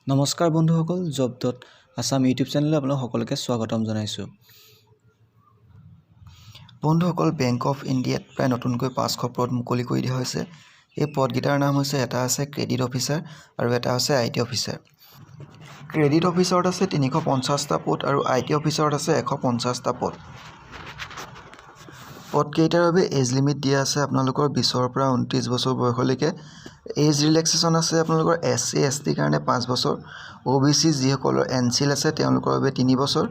নমস্কাৰ বন্ধুসকল, job dot Assam YouTube চেনেললৈ আপোনালোক সকলোকে স্বাগতম জনাইছোঁ। বন্ধুসকল, বেংক অফ ইণ্ডিয়াত প্ৰায় নতুনকৈ 500 পদ মুকলি কৰি দিয়া হৈছে। এই পদকেইটাৰ নাম হৈছে, এটা আছে ক্ৰেডিট অফিচাৰ আৰু এটা হৈছে I T officer. Credit অফিচাৰত আছে 350টা পদ আৰু I T অফিচাৰত আছে 150টা পদ। পদকেইটাৰ বাবে এজ লিমিট দিয়া আছে আপোনালোকৰ 20ৰ পৰা 29 বছৰ বয়সলৈকে। এজ ৰিলেক্সেশ্যন আছে আপোনালোকৰ এছ চি, এছ টিৰ কাৰণে 5 বছৰ, অ' বি চি যিসকলৰ এন চিল আছে তেওঁলোকৰ বাবে 3 বছৰ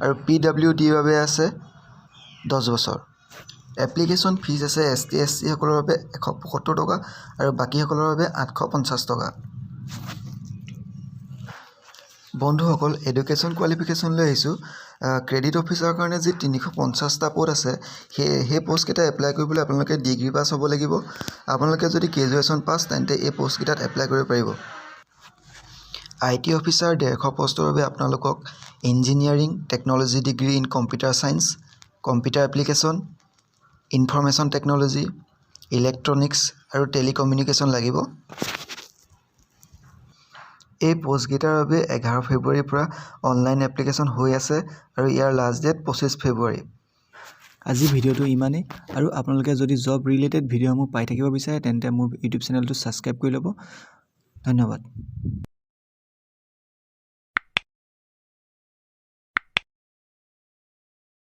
আৰু পি ডাব্লিউ ডিৰ বাবে আছে 10 বছৰ। এপ্লিকেশ্যন ফিজ আছে এছ টি, এছ চিসকলৰ বাবে 175 টকা আৰু বাকীসকলৰ বাবে 850 টকা। বন্ধুসকল, এডুকেশ্যন কোৱালিফিকেশ্যনলৈ আহিছোঁ। ক্ৰেডিট অফিচাৰৰ কাৰণে যি 350টা পদ আছে, সেই পষ্টকেইটা এপ্লাই কৰিবলৈ আপোনালোকে ডিগ্ৰী পাছ হ'ব লাগিব। আপোনালোকে যদি গ্ৰেজুৱেশ্যন পাছ, তেন্তে এই পষ্টকেইটাত এপ্লাই কৰিব পাৰিব। I T officer 150 পষ্টৰ বাবে আপোনালোকক engineering technology degree in computer science, computer application, information technology, electronics আৰু টেলিকমিউনিকেশ্যন লাগিব। এই পষ্টকেইটাৰ বাবে 11 ফেব্ৰুৱাৰীৰ পৰা অনলাইন এপ্লিকেশ্যন হৈ আছে আৰু ইয়াৰ লাষ্ট ডেট 25 ফেব্ৰুৱাৰী। আজি ভিডিঅ'টো ইমানেই আৰু আপোনালোকে যদি জব ৰিলেটেড ভিডিঅ'সমূহ পাই থাকিব বিচাৰে, তেন্তে মোৰ ইউটিউব চেনেলটো ছাবস্ক্ৰাইব কৰি ল'ব। ধন্যবাদ।